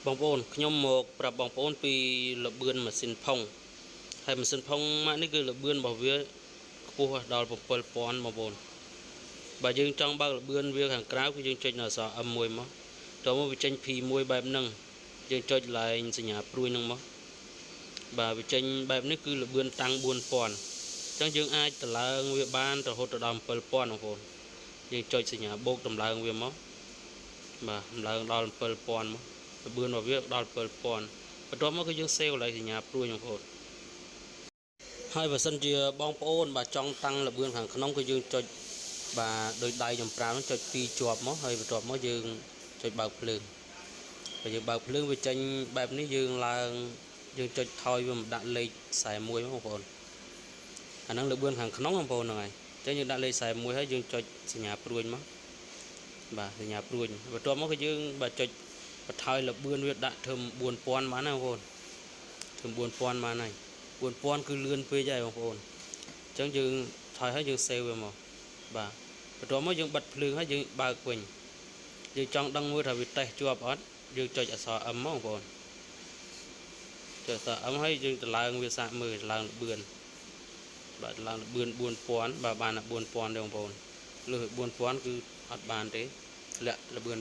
បងប្អូនខ្ញុំមកប្រាប់បងប្អូនពីល្បឿនម៉ាស៊ីនផុងហើយម៉ាស៊ីនផុងម៉ាកនេះគឺល្បឿនរបស់វាខ្ពស់ដល់7000បងប្អូនបើយើងចង់បើកល្បឿនវាខាងក្រៅគឺយើងចុចនៅអក្សរ M1 មកតមកវាចេញ P1 បែបហ្នឹងយើងចុចឡើងសញ្ញាព្រួយហ្នឹងមកបាទវាចេញបែបនេះគឺល្បឿនតាំង4000អញ្ចឹងយើងអាចតម្លើងវាបានរហូតដល់7000បងប្អូនយើងចុចសញ្ញាបូកតម្លើងវាមកបាទតម្លើងដល់7000មកល្បឿនរបស់វាដល់7000បន្ទាប់មកគឺយើងសេវកន្លែងសញ្ញាព្រួយបងប្អូនហើយបើសិនជាបងប្អូនបាទចង់តាំងល្បឿនខាងក្នុងគឺយើងចុចបាទដោយដៃខ្ញុំប្រាំចុច2ជាប់មកហើយបន្ទាប់មកយើងចុចបើកភ្លើងបើយើងបើកភ្លើងវាចេញបែបនេះយើងឡើងយើងចុចថយវាមកដាក់លេខ41បងប្អូនអាហ្នឹងល្បឿនខាងក្នុងបងប្អូនហ្នឹងហើយអញ្ចឹងយើងដាក់លេខ41ហើយយើងចុចសញ្ញាព្រួយមកបាទសញ្ញាព្រួយបន្ទាប់មកគឺយើងបាទចុចបន្ថយល្បឿនវាដាក់ធ្វើ4000បានណាបងប្អូនធ្វើ4000បានហើយ4000គឺលឿនពេកហើយបងប្អូនអញ្ចឹងយើងថយហើយយើងសេវវាមកបាទបន្ទាប់មកយើងបិទភ្លើងហើយយើងបើកវិញយើងចង់ដឹងមើលថាវាតេស្តជាប់អត់យើងចុចអក្សរ M មកបងប្អូនចុចអក្សរ M ហើយយើងតម្លើងវាសាកមើលតម្លើងល្បឿនបាទតម្លើងល្បឿន4000បាទបានតែ4000ទេបងប្អូនលើស4000គឺអត់បានទេលាក់ល្បឿន